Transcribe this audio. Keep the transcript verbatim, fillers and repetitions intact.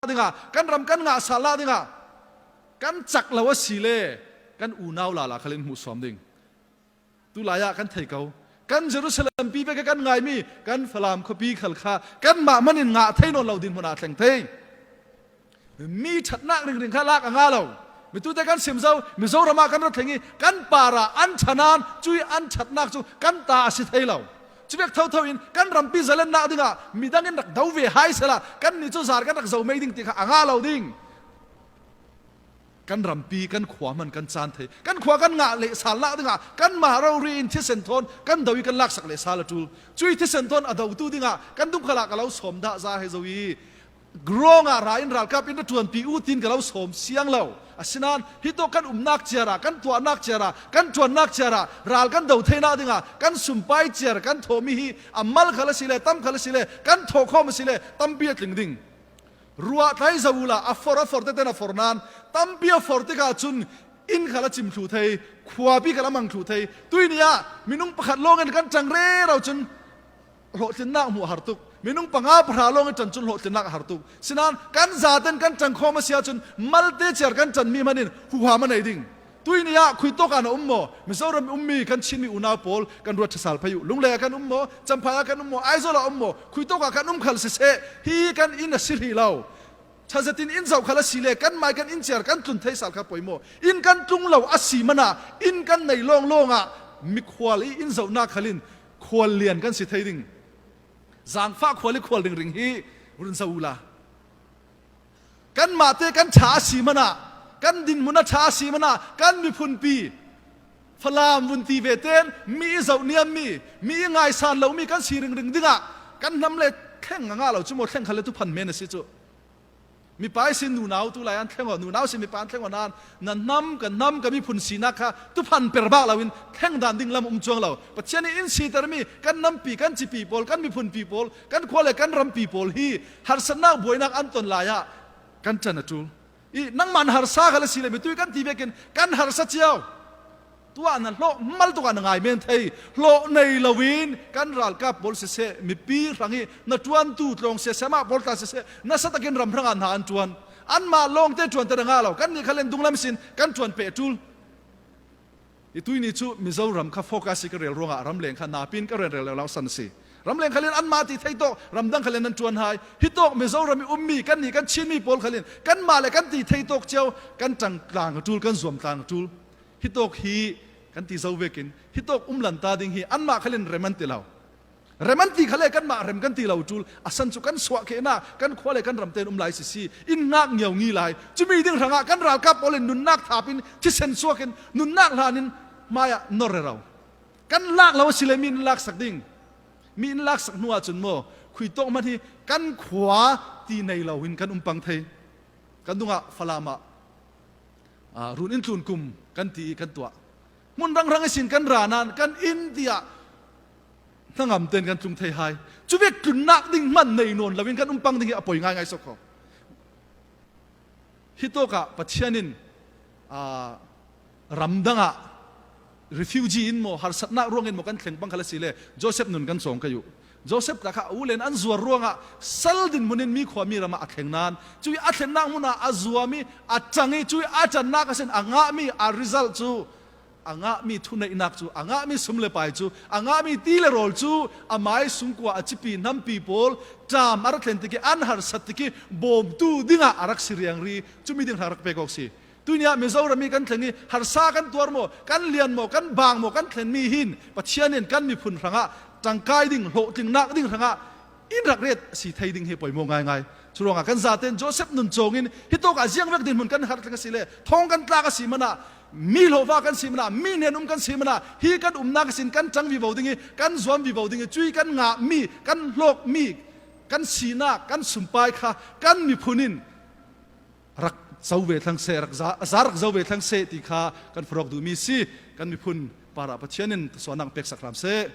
dingah, kan ram kan ngah salnak dingah kan cak lo a si le kan unau lala khalin hmuhsawm ding. Tulai-ah kan thei ko. Kan Jerusalem pi vek kan ngaimi kan Falam khuapi khal kha kanmah manin ngah thei nawn lo dinhmun ah thleng thei. Mi ṭhatnak ringring kha lak a ngah lo. Mitute kan sim zo, Mizoram ah kan ra thleng i kan parah an ṭha nan, cui an ṭhatnak cu kan ta a si thei lo. Cuvek thotho in kan rampi zalennak dingah midang in rak do ve hai sehla, kannih cu zar kan rak zo mei ding ti kha a ngah lo ding. Kan rampi, kan khua hman kan caan thei. Kan khua kan ngah lehsalnak dingah kanmah rori in thisen thawn kan do i kan laksak lehsal a ṭul. Cui thisen thawn a dotu dingah kan dungkhal ah ka lo sawm dah za he zo i, grong ah ra in ralkap in ra ṭuanpi u tiin ka lo sawm siang lo. Asinain hitawk kan umnak ciar ah, kan tuahnak ciar ah, kan ṭuannak ciar ah ral kan do theinak dingah kan sumpai ciar kan thawhmi hi a mal khal a si le, tam khal a si le, kan thawhkhawm a si le tampi a tling ding. Ruah tlai zo uhla, a for, a for tete in a for nan, tampi a for tikah cun inn khal a cim thluh thei, khuapi khal a mang thluh thei. Tuini ah minung pakhat lawngin kan ṭang rero cun hlawhtlinnak hmuh a har tuk. Minung panga pahra lawngin ṭan cun hlawhtlinnak a har tuk. Sinain kan zaten kan ṭangkhawm a si ahcun malte ciar kan ṭanmi hmanin huham a nei ding. Tuini ah khuitawk ah na um maw? Mizoram ummi kan Chinmi unau pawl kan ruat ṭha sal phei uh. Lunglei ah kan um maw? Champhai ah kan um maw? Aizawl ah um maw? Khuitawk ah kan um khal siseh, hi kan inn a si hrih lo. Ṭha zetin inn zoh khal a si le kan mai kan inn ciar kan tlun thei sal kha poimaw. Inn kan tlung lo a si hmanah inn kan nei lawnglawng ah mikhual i inn zohnak khal in khual lian kan si thei ding. Zangfah khual i khual ringring hi run zoh uhla. Kanmahte kan ṭha a si hmanah, kan dinhmun a ṭha a si hmanah, kan miphunpi Falam vun ti ve ten mi i zoh niammi, mi i ngaisan lomi kan si ringring dingah kan hnam le thleng a ngah lo cu maw, thleng khal le tuphan men a si cu. Mipa ihsin nunau tulai an thleng aw, nunau ihsin mipa an thleng aw nan, na hnam, ka hnam, ka miphun sinak kha tuphan per bak loin thleng dan ding lam um cuang lo. Pathian nih in sitermi kan nampi, kan cipi pawl, kan miphunpi pawl, kan khua le kan rampi pawl hi harsatnak buainak an ton lai ah kan ṭan a ṭul. I nangmah na harsa khal a si le mitui kan ti vekin kan harsa cio. Tuah na hlawh mal tukah na ngai men thei. Hlawh nei loin kan ralkap pawl siseh, mipi hrang i na ṭuantu tlawng siseh, mah pawl tla siseh, nasa takin ram hrangah hna an ṭuan. Anmah lawngte ṭuan te a ngah lo. Kannih khal in dunglam sin kan ṭuan peh ṭul. I tuini cu Mizoram kha focus i ka rel ruangah ramleng kha napin ka rel rel lo san a si. Ramleng khal in anmah ti thei tawk, ramdang khal in an ṭuan hai. Hitawk Mizoram i ummi kannih kan Chinmi pawl khal in kanmah le kan ti thei tawk cio, kan ṭang tlang a ṭul, kan zuam tlang a ṭul. Hitawk hi kan ti zo vekin hitawk um lanta ding hi anmah khal in rem an ti lo. Rem an ti khal le kanmah rem kan ti lo ṭul. A san cu kan suahkhehnak, kan khua le kan ramte in um lai sisi, in ngak ngiaungi lai. Cumi ding hrangah kan ralkap pawl in nunnak thap in thisen suak in nunnak hlan in hmaiah nor rero. Kan lak lo a si le mi in laksak ding. Mi in laksak hnu ahcun maw, khuitawk hmanh hi kan khua ti nei lo in kan um pang thei. Kan dungah Falam ah, aa, run in tlun kum kan ti i kan tuah. Hmun rangrang ihsin kan ra nan kan inn tiah hnangam tein kan tlung thei hai. Cuvek tlunnak ding hman nei nawn loin kan um pang ding hi a poi ngaingai sawk kho. Hitawkah Pathian in, aa, ramdang ah refugee in maw, harsatnak ruangin maw kan thleng pang khal a si le Joseph nun kan cawng kei uh. Joseph ta kha a u len an zuar ruangah sal dinhmun in mi khua mi ram ah a thleng nan, cui a thlennak hmun ah a zuam i a ṭang i cui a ṭannak a sin a ngahmi a result cu, a ngahmi thuneihnak cu, a ngahmi sum le pai cu, a ngahmi ti le rawl cu, a mai sungkua a cipi hnampi pawl ṭam a ra thlen tik i an harsat tik i bawmtu dingah a rak si riangri, cumi ding hrang rak pek awk si. Tuini ah Mizoram i kan thleng i harsa kan tuar maw, kan lian maw, kan bang maw, kan thlenmi hin Pathian in kan miphun hrangah ṭangkai ding, hlawhtlingnak ding hrangah in rak ret a si thei ding hi poimaw ngaingai. Curuangah kan zaten Joseph nun cawngin hitawkah ziangvek dinhmun kan harh tling a si le thawng kan tlak a si hmanah, mi hlawhva kan si hmanah, mi hnen um kan si hmanah, hi kan umnak ihsin kan ṭang vivo ding i kan zuam vivo ding i cui kan ngahmi, kan hlawkmi, kan sinak, kan sumpai kha kan miphun in rak zo ve thlang seh, rak za, za rak zo ve thlang seh ti kha kan fawk duhmi si. Kan miphun parah Pathian in thlawsuahnak peksak hram seh.